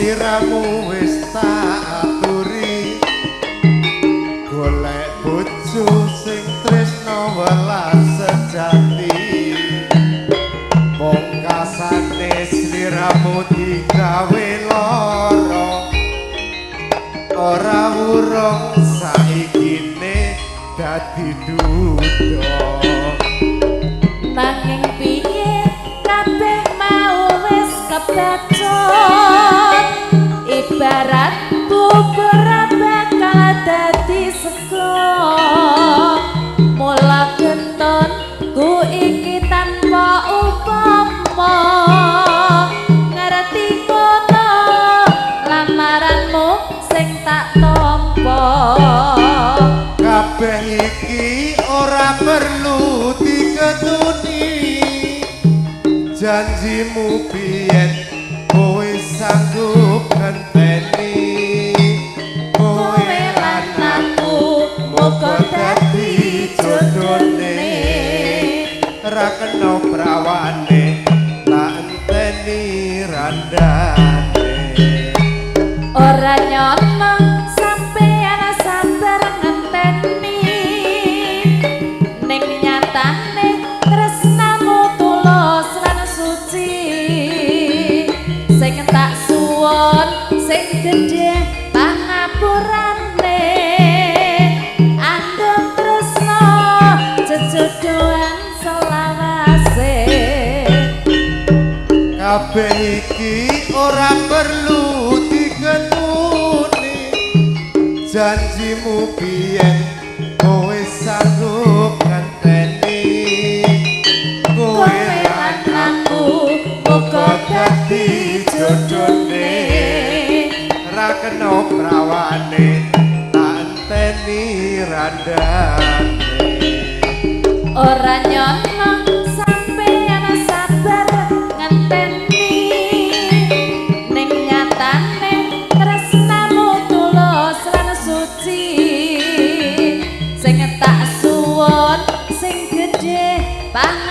Sliramu wis tak aturi, golek bojo sing tresna welas sejati. Pungkasane sliramu digawe lara, ora wurung saikine dadi duda. Nanging piye, kabeh mau wis kebacut, ibarat bubur bakal dadi sego. Mula getun ku iki tanpa upama, ngerti kono lamaranmu sing tak tampa. Kabeh iki ora perlu diketuni, janjimu biyen kowe sanggup ngenteni. Kowe lan aku muga dadi jodone. Ra kena prawane, tak enteni randane. Ora nyono sampeyan sabar ngenteni, ning nyatane tresnamu tulus lan suci. Sing tak suwun sing gedhe pangapurane, andum tresno jejodohan selawase. Kabeh iki ora perlu diketuni, janjimu biyen kowe sanggup ngenteni. Kowe Kowe lan lan aku muga dadi jodone. Ra kena prawane, tak enteni randane. Ora nyono sampeyan sabar ngenteni, ning nyatane tresnamu tulus lan suci. Sing tak suwun sing gedhe pangapurane.